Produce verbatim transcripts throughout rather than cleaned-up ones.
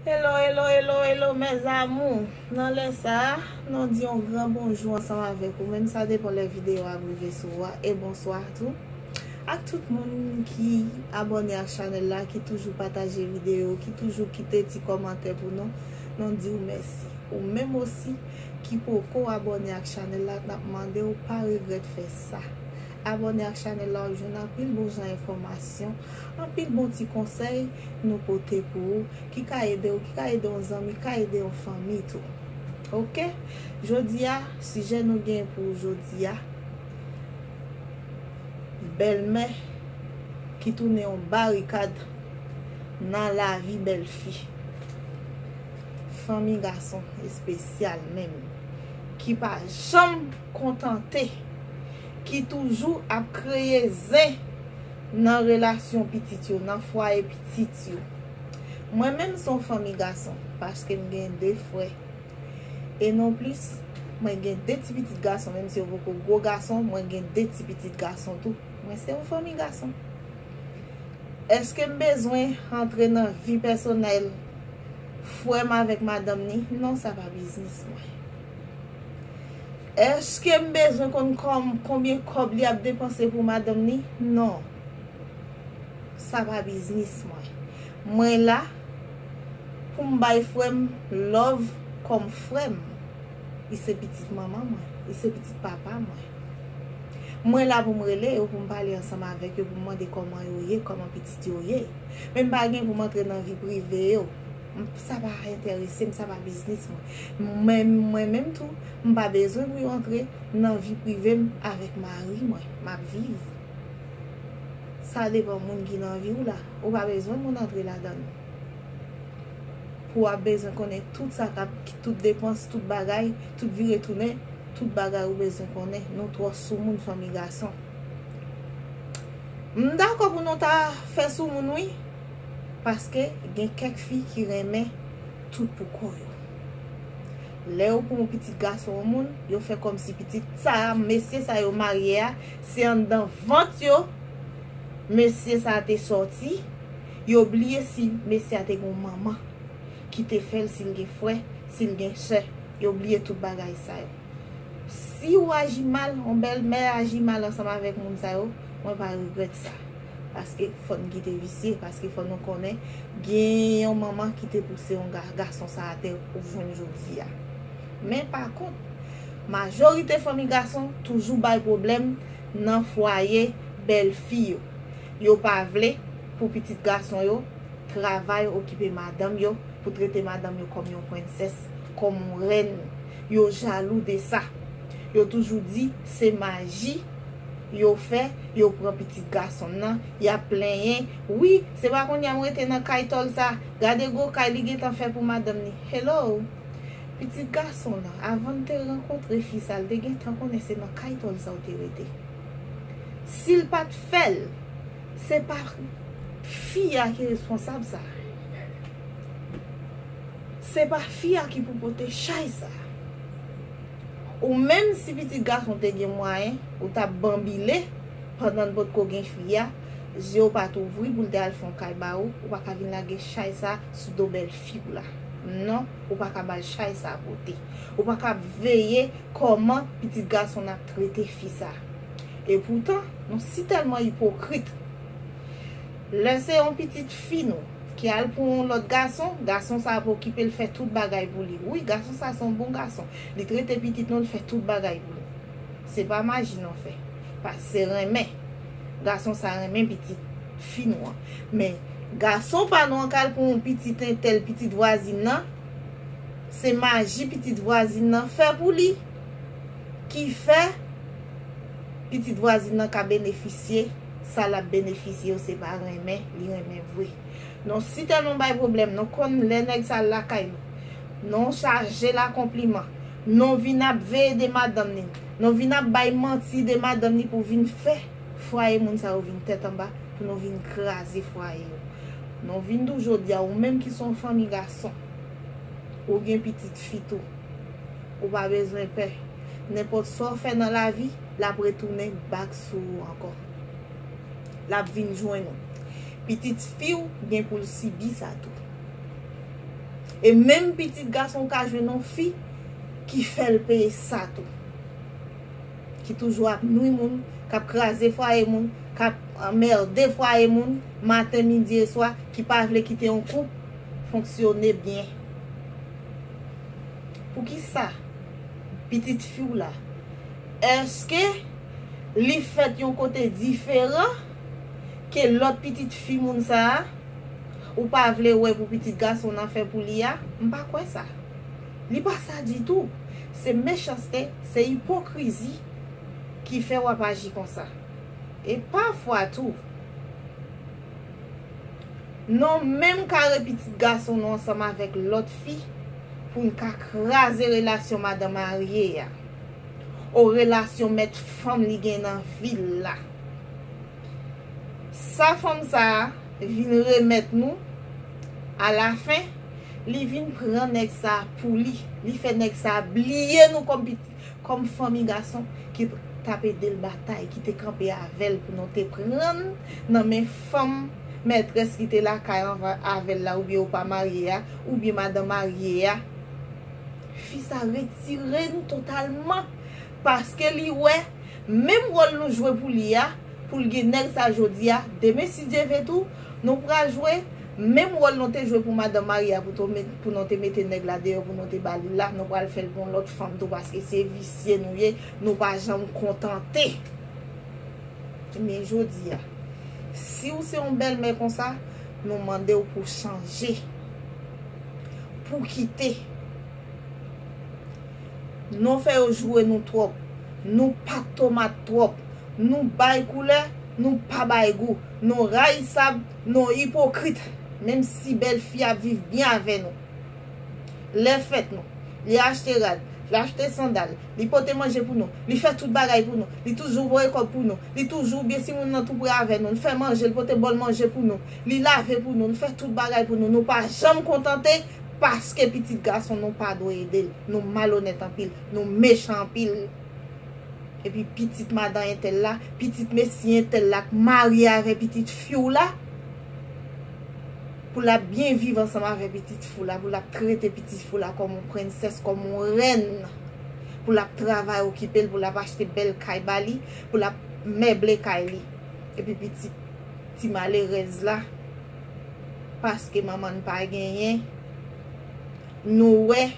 Hello, hello, hello, hello, mes amours. Nan lè sa a, nou di yon gran bonjou ansanm avèk ou. Menm sa depan lè videyo a ap rive sou ou a. E bonswa tou. Ak tout moun ki abòne ak chanèl la, ki toujou pataje videyo, ki toujou kite ti kòmantè pou nou, nou di w mèsi. Ou menm osi ki poko abòne ak chanèl la, n ap mande w pa regrèt fè sa. Abòne ak chanèl la, w ap jwenn anpil bon jan enfòmasyon, anpil bon ti konsèy nou pote pou ou, ki ka ede w, ki ka ede yon zanmi, ka ede yon fanmi tou. Oke? Jodi a, sijè nou gen pou jodi a, bèlmè ki tounen yon barikad nan lavi bèlfi. Fanmi gason espesyal menm, ki pa janm kontante, ki toujou ap kreye zen nan relasyon pitit yo, nan fwaye pitit yo. Mwen menm se yon fanmi gason, paske m gen de frè. E non plis, mwen gen de ti pitit gason, menm si yo poko gwo gason, mwen gen de ti pitit gason tou. Mwen se yon fanmi gason. Èske m bezwen antre nan vi pèsonèl frè m avèk madanm ni? Non, sa pa biznis mwen. Èske m bezwen konn kòm, konbyen kòb li ap depanse pou madanm ni? Non. Sa pa biznis mwen. Mwen la pou m bay frè m love kòm frè m. Li se pitit manman mwen. Li se pitit papa mwen. Mwen la pou m rele yo, pou m pale ansanm avèk yo, pou m mande kòman yo ye, kòman pitit yo ye. Men m pa gen pou m antre nan vi prive yo. M, sa pa enterese m, sa pa biznis mwen. Men mwen menm tou, m pa bezwen pou yo antre nan vi prive m avèk mari mwen. M ap viv. Sa depann moun ki nan vi w la. Ou pa bezwen moun antre ladan l. Pou w ap bezwen konnen tout sa k ap, tout depans, tout bagay, tout vire tounen, tout bagay ou bezwen konnen. Nou twò soumoun fanmi gason. M dakò pou nou ta fè soumoun wi, paske gen kèk fi ki renmen tout pou kò yo. Lè yo pran yon pitit gason yon moun, yo fè kòmsi pitit sa, mesye sa yo marye a, se anndan vant yo mesye sa te sòti. Yo bliye si mesye a te gen yon manman ki te fè l, si l gen frè, si l gen sè. Yo bliye tout bagay sa yo. Si w aji mal, yon bèlmè aji mal ansanm avèk moun sa yo, mwen pa regrèt sa. Paske fò n kite visye, paske fò nou konnen gen yon manman ki te pouse yon ga-, gason sa atè pou jwenn jodi a. Men pa kont, majorite fanmi gason toujou bay pwoblèm nan fwaye bèlfi yo. Yo pa vle pou pitit gason yo travay, okipe madanm yo, pou trete madanm yo kòm yon prensès, kòm yon rèn. Yo jalou de sa. Yo toujou di se maji yo fè, yo pran pitit gason nan, y ap plenyen. Wi, se pa kounye a m rete nan kay tòl sa. Gade gwo kay li gentan fè pou madanm ni. Hello! Pitit gason nan, avan l te rankontre fi sa, l te gentan konnen se nan kay tòl sa w te rete. Si l pa t fè l, se pa fi a ki responsab sa. Se pa fi a ki pou pote chay sa. Ou menm si pitit gason te gen mwayen, ou t ap banbile pandan l potko gen fi a, je w pa t ouvri pou l te al fè yon kay ba ou, ou pa ka vin lage chay sa sou do bèlfi w la. Non, ou pa ka ba l chay sa pote. Ou pa ka ap veye kòman pitit gason nan ap trete fi sa. E poutan, nou si tèlman ipokrit. Lè se yon pitit fi nou ki al pran yon lòt gason, gason sa ap okipe l, fè tout bagay pou li. Wi, gason sa se yon bon gason. Li trete pitit nou, li fè tout bagay pou li. Se pa maji non fè. Paske se renmen. Gason sa renmen pitit fi nou an. Men gason pa nou an k al pran yon pitit entèl, pitit vwazin nan, se maji pitit vwazin nan fè pou li ki fè pitit vwazin nan ka benefisye sa l ap benefisye yo, se pa renmen, li renmen vre. Non, si tèlman bay pwoblèm, non, konn lè nèg sa lakay nou, non, chaje l a konpliman, non, vin ap veye de madanm ni, non, vin ap bay manti de madanm ni pou vin fè fwaye moun sa yo vin tèt anba, pou nou vin kraze fwaye yo. Non, vin di w jodi a, ou menm ki se yon fanmi gason, ou gen pitit fi tou, ou pa bezwen pè. Nenpòt sa w fè nan lavi, l ap retounen bak sou ou ankò. L ap vin jwenn ou. Pitit fi w gen pou l sibi sa tou. E menm pitit gason w ka jwenn yon fi ki fè l peye sa tou. Ki toujou ap nwi moun, k ap kraze fwaye moun, k ap anmède fwaye moun, maten, midi e swa, ki pa vle kite yon koup fonksyone byen. Poukisa pitit fi w la, èske li fèt yon kote diferan ke lòt pitit fi moun sa a? Ou pa vle wè pou pitit gason w nan fè pou li a? M pa kwè sa. Li pa sa ditou. Se mechanste, se ipokrizi ki fè w ap aji konsa. E pafwa tou, nou menm kare pitit gason nou ansanm avèk lòt fi pou n ka kraze relasyon madan marye a, o relasyon mèt fanm li gen nan vi l la. Sa fanm sa a vin remèt nou, alafen, li vin pran nèg sa a pou li. Li fè nèg sa a bliye nou kòm pitit, kòm fanmi gason ki t ap ede l batay, ki te kanpe avè l pou nou te pran nan men fanm mètrès ki te lakay anva-, avè l la, oubyen ou pa marye a, oubyen madan marye a. Fi sa retire nou totalman, paske li wè menm wòl nou jwe pou li a, pou l gen nèg sa jodi a, demen si Dye ve tou, nou pral jwe menm wòl nou te jwe pou madan marye a, pou to-, pou nou te mete nèg la deyò, pou nou te ba li la, nou pral fè l pou yon lòt fanm tou, paske se visye nou ye, nou pa janm kontante. Men jodi a, si w se yon bèlmè konsa, nou mande w pou chanje, pou kite. Nou fè yo joure nou twòp. Nou pa tomat twòp. Nou bay koulè, nou pa bay gou. Nou rayisab, nou ipokrit. Menm si bèl fi ap viv byen avè nou. Lè fèt nou, li achte rad, li achte sandal, li pote manje pou nou, li fè tout bagay pou nou, li toujou voye kòb pou nou, li toujou byen si moun nan tou pre avè nou, li fè manje, li pote bòl manje pou nou, li lave pou nou, li fè tout bagay pou nou. Nou pa janm kontante. Paske pitit gason nou pa dwe ede l. Nou malonèt anpil. Nou mechan anpil. Epi pitit madan entèl la, pitit mesye entèl la k marye avè pitit fi w la, pou l ap byen viv ansanm avè pitit fi w la, pou l ap trete pitit fi w la kòm yon prensès, kòm yon rèn, pou l ap travay okipe l, pou l ap achte bèl kay ba li, pou l ap meble kay li. Epi pitit ti malerèz la, paske manman n pa genyen, nou wè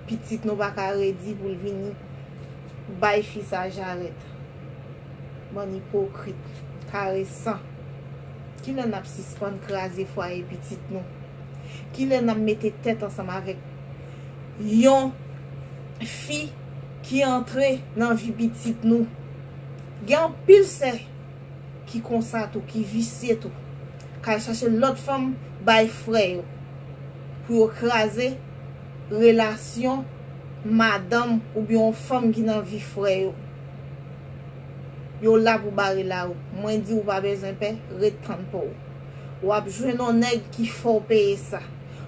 pitit nou pa ka redi pou l vini bay fi sa jarèt. Bann ipokrit, karesan. Kilè n ap sispann kraze fwaye pitit nou? Kilè n ap mete tèt ansanm avèk yon fi ki antre nan vi pitit nou? Gen anpil sè ki konsa tou, ki visye tou, k al chache lòt fanm bay frè yo, pou yo kraze relasyon madanm oubyen yon fanm ki nan vi frè yo. Yo la pou bare lawout. Mwen di ou pa bezwen pè, ret tann pa w. W ap jwenn yon nèg ki fè w peye sa.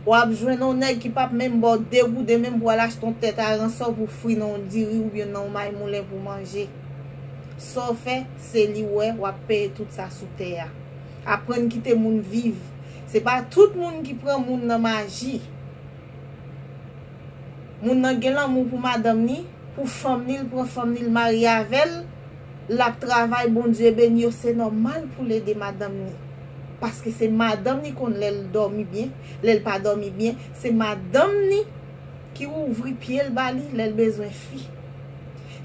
W ap jwenn yon nèg ki p ap menm ba w de gouden menm pou w al achte yon tèt aransò pou fri nan yon diri oubyen nan yon maymoulen pou manje. Sa w fè, se li w wè, w ap peye tout sa sou tè a. Aprann kite moun viv. Se pa tout moun ki pran moun nan maji. Moun nan gen lanmou pou madanm ni, pou fanm ni, l pran fanm ni, l marye avè l, l ap travay, Bondye beni yo, se nòmal pou l ede madanm ni. Paske se madanm ni konn lè l dòmi byen, lè l pa dòmi byen, se madanm ni ki ouvri pye l ba li lè l bezwen fi.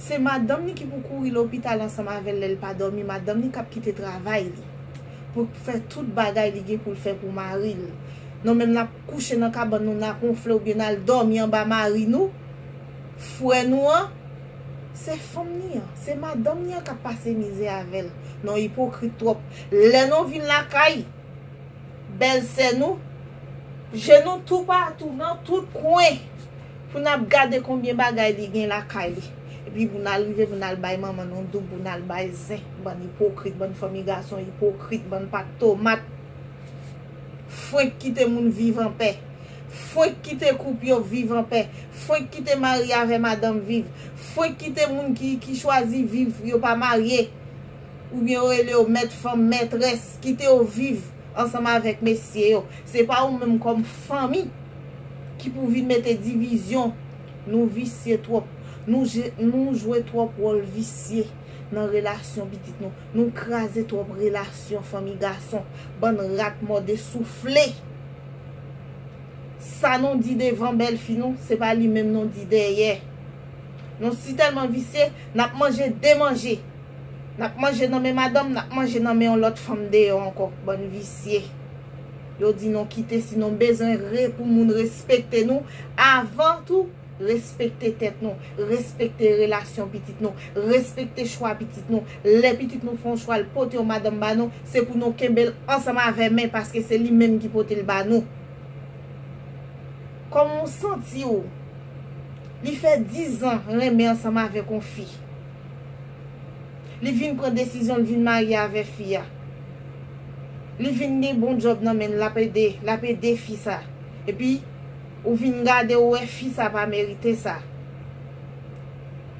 Se madanm ni ki pou kouri lopital ansanm avè l lè l pa dòmi, madanm ni k ap kite travay li pou fè tout bagay li gen pou l fè pou mari l. Nou menm n ap kouche nan kabann nou, n ap wonfle oubyen n al dòmi anba mari nou, frè nou an, se fanm ni an, se madanm ni an k ap pase mizè avè l. Nou ipokrit twòp. Lè nou vin lakay bèlsè nou, je nou toupatou, nan tout kwen, pou n ap gade konbyen bagay li gen lakay li. Epi pou n al rive, pou n al bay manman nou doub, pou n al bay zen. Bann ipokrit, bann fanmi gason ipokrit, bann pat tomat. Fwenk kite moun viv anpè. Fwenk kite koup yo viv anpè. Fwenk kite mari avè madanm viv. Fwenk kite moun ki, ki chwazi viv, yo pa marye. Oubyen yo rele yo mèt fanm, mètrès. Kite yo viv ansanm avèk mesye yo. Se pa ou menm kòm fanmi ki pou vin mete divizyon. Nou visye twòp. Nou je- nou jwe twòp wòl visye nan relasyon pitit nou. Nou kraze twòp relasyon fanmi gason. Bann rat mòde soufle. Sa nou di devan bèlfi nou, se pa li menm nou di dèyè. Nou si tèlman visye, n ap manje de manje. N ap manje nan men madanm, n ap manje nan men yon lòt fanm deyò ankò. Bann visye. Yo di nou kite si nou bezwen re pou moun respekte nou. Avan tou, respekte tèt nou, respekte relasyon pitit nou, respekte chwa pitit nou. Lè pitit nou fè yon chwa, l pote yon madanm ba nou, se pou nou kenbe l ansanm avè men, paske se li menm ki pote l ba nou. Kòman w santi w? Li fè dizan renmen ansanm avèk yon fi. Li vin pran desizyon, li vin marye avè fi a. Li vin gen bon djòb nan men l, l ap ede, l ap ede fi sa. Epi, ou vin gade, ou wè fi sa pa merite sa.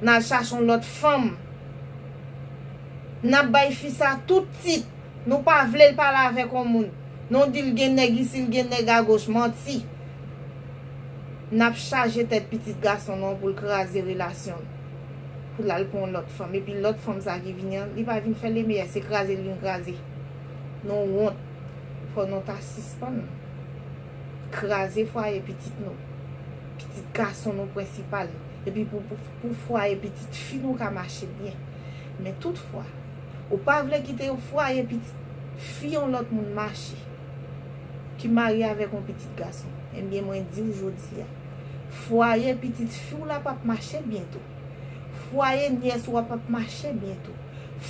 N al chache yon lòt fanm. N ap bay fi sa tout tit. Nou pa vle l pale avèk yon moun. Nou di l gen nèg isi, l gen nèg agoch. Manti. N ap chaje tèt pitit gason nou an pou l kraze relasyon l. Pou l al pran yon lòt fanm. Epi lòt fanm sa ki vini an, li pa vin fè lemeyè, se kraze l vin kraze. Nou wont. Fò nou ta sispann kraze fwaye pitit nou. Pitit gason nou prensipal. Epi pou, pou, pou fwaye pitit fi nou ka mache byen. Men toutfwa, ou pa vle kite fwaye pitit fi yon lòt moun mache, ki marye avèk yon pitit gason. Ebyen, mwen di w jodi a, fwaye pitit fi w la p ap mache byen tou. Fwaye nyès ou a p ap mache byen tou.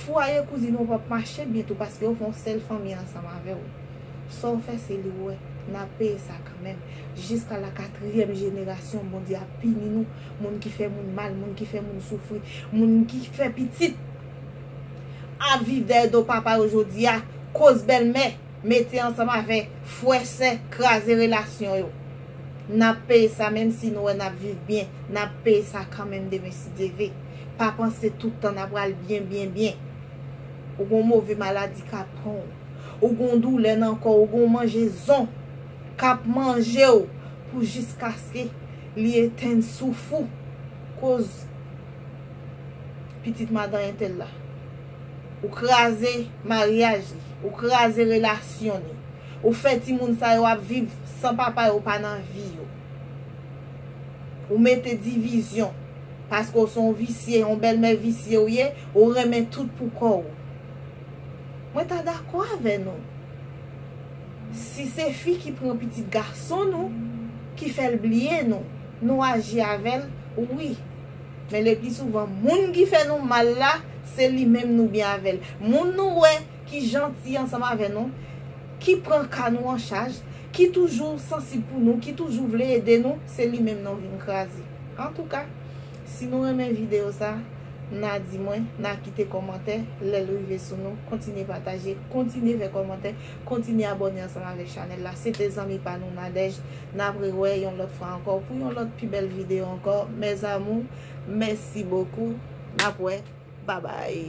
Fwaye kouzin ou p ap mache byen tou, paske yo fè yon sèl fanmi ansanm avè w. Sa w fè, se li w wè. N ap peye sa kanmenm. Jiska la katriyèm jenerasyon, Bondye ap pini nou. Moun ki fè moun mal, moun ki fè moun soufri, moun ki fè pitit ap viv dèyè do papa yo jodi a, koz bèlmè mete ansanm avè frè, sè, kraze relasyon yo. N ap peye sa, menm si nou wè n ap viv byen, n ap peye sa kanmenm demen si Dye vle. Pa panse tout tan n ap pral byen, byen, byen. Ou gon move maladi k ap pran w. Ou gon doulè nan kò w, ou gon manjezon k ap manje w pou jiskaske li etenn souf ou. Koz pitit madan entèl la. Ou kraze maryaj li, ou kraze relasyon li. Ou fè timoun sa yo ap viv san papa yo pa nan vi yo. Ou mete divizyon, paske w se yon visye, yon bèlmè visye w ye, ou renmen tout pou kò w. Mwen ta dakò avè nou. Si se fi ki pran pitit gason nou, ki fè l bliye nou, nou aji avè l, wi. Men le pli souvan, moun ki fè nou mal la, se li menm nou byen avè l. Moun nou wè ki janti ansanm avè nou, ki pran ka nou an chaj, ki toujou sansib pou nou, ki toujou vle ede nou, se li menm nou vin kraze. Antouka, si nou renmen videyo sa, n a di mwen, n a kite kòmantè, lè l rive sou nou, kontinye pataje, kontinye fè kòmantè, kontinye abòne ansanm avèk chanèl la. Se te zanmi pa nou Nadège, n ap rewè yon lòt fwa ankò pou yon lòt pi bèl videyo ankò. Mes amours, merci beaucoup, n ap wè, babay.